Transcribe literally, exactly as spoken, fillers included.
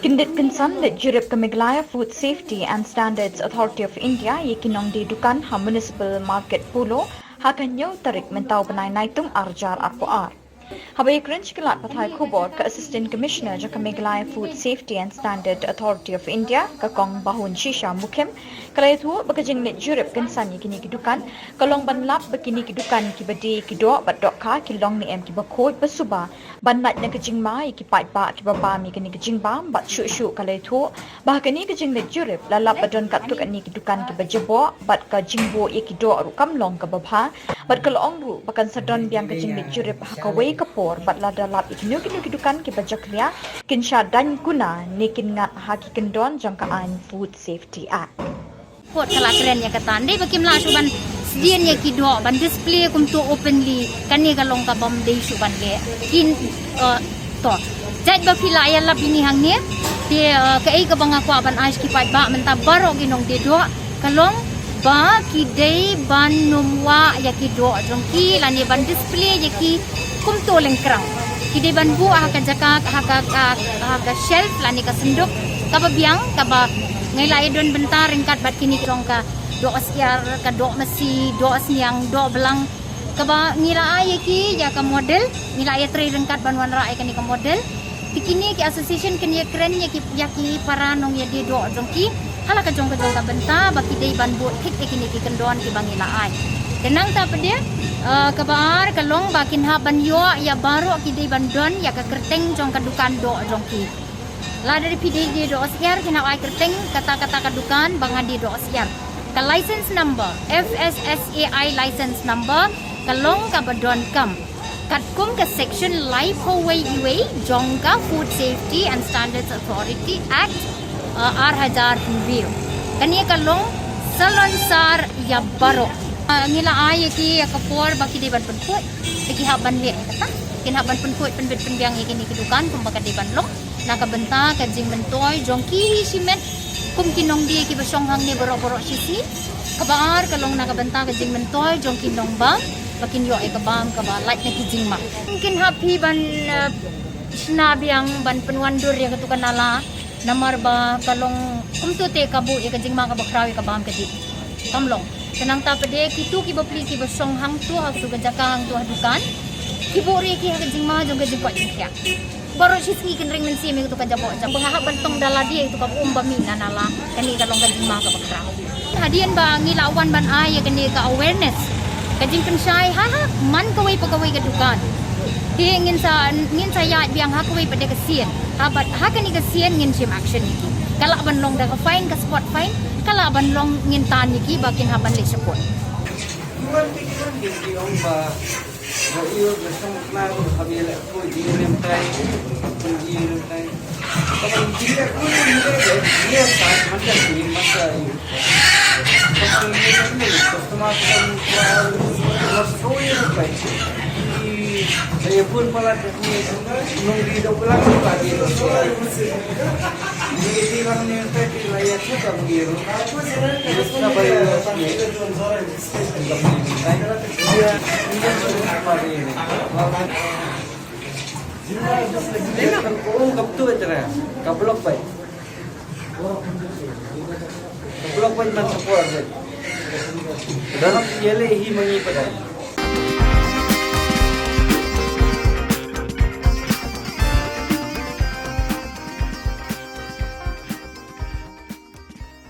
Kyndit kynsan leit jurip ka Meghalaya Food Safety and Standards Authority of India ïa ki nongdie dukan ha Municipal Market Polo ha ka hynñiew tarik mynta u bnai Naitung arhajar arphew ar. Haba ïakren sha ki lad pathai khubor, ka Assistant Commissioner jong ka Meghalaya Food Safety and Standard Authority of India, ka Kong Bahun Shisha Mukhim, ka la ïathuh ba ka jingleit jurip kynsan ïa kine ki dukan ka long ban lap ba kine ki dukan kiba die ki doh bad dohkha ki long ne em kiba khuid ba suba, ban lait na ka jingma ïa ki paidbah kiba bam ïa kane ka jingbam. Bad shuh shuh ka la ïathuh ba ha kane ka jingleit jurip la lap ba don katto katne ki dukan kiba jaboh bad ka jingbuh ïa ki doh ruh kam long kaba bha. Bad ka la ong ruh ba kan sa don biang ka jingleit jurip ha kawei ka por bad lada lap ïa kino kino ki dukan kiba jakhlia, kin shah daiñ kuna ne kin ngat ha ki kyndon jong ka aiñ Food Safety Act. Kot ka la kren ïa kata, dei ba kim lah shuh ban sdien ïa ki doh ban display kumto openly, kane ka long ka bym dei shuh ban leh. Kin, eh, to, jait ba phi la ïalap ïa ngi hangne, te, eh, kaei kaba nga kwah ban ai sha ki paidbah mynta baroh ki nongdie doh ka long ba ki dei ban nym wah ïa ki doh jong ki lane ban display ïa ki kumto lyngkrang. Ki dei ban buh ha ka jaka, ha ka, ka, ha ka shelf lane ka synduk kaba biang, kaba ngi la ïa don bynta ryngkat bad kine ki jong ka doh syiar, ka doh masi, doh sniang, doh blang, kaba ngi la ai ïa ki ïa ka model, ngi la ïatrei ryngkat ban wanrah ïa kane ka model. Te kine ki association kin ïakren ïa ki, ïa ki para nongïadie doh jong ki ha la ka jong ka jong ka bynta ba ki dei ban bud thik ïa kine ki kyndon kiba ngi la ai. Te nangta pat de, eh, kaba ar ka long ba kin hap ban ïoh ïa baroh, ki dei ban don ïa ka kyrteng jong ka dukan doh jong ki. Lada phi dei die doh syiar, kin hap ai kyrteng kata kata ka dukan ba nga die doh syiar. Ka license number, F S S A I license number, ka long kaba donkam katkum ka section laiphew wei iwei jong ka Food Safety and Standards Authority Act, uh, arhajar hynriew. Kane ka long salonsar ïa baroh. Uh, ngi la ai ïa ki ïa ka por ba ki dei ban pynkhuid, te ki hap ban leh kata. Kin hap ban pynkhuid, pynbit pynbiang ïa kine ki dukan kumba ka dei ban long. Na ka bynta ka jingmyntoi jong ki hi shimet kum ki nongdie kiba shong hangne baroh baroh shisngi. Kaba ar ka long na ka bynta ka jingmyntoi jong ki nongbam ba kin ïoh ïa ka bam kaba lait na ki jingma. Kin hap hi ban, eh, shna biang ban pynwandur ïa katu ka nala, namar ba ka long kumtu te ka buh ïa ka jingma kaba khraw ïa ka bam ka dih. Kam long. Te nangta pat de kitu kiba pli kiba shong hangtu ha katu ka jaka hangtu ha dukan, ki buh ruh ïa ki ha ka jingma jong ka jingkoit jingkhiah. Baroh shisngi kin ring mynsiem ïa katu ka jaboh jam. Ba nga hap ban tong da lade ïa katu ka um ba mih na nala. Kane ka long ka jingma kaba khraw. Hadien ba ngi la wan ban ai ïa kane ka awareness, ka jingpynshai ha, ha man kawei pa kawei ka dukan. Te ngin sa, ngin sa ïaid biang ha kawei pat de ka sien. Ha bad ha kane ka sien ngin shim action ïa ki. Ka lah ban long da ka fine, ka spot fine, ka lah ban long ngin tan ïa ki ba kin hap ban leh shapoh. Ka block bai. Ka block bai man ka por bai. Dah nak yele hi mangi pada.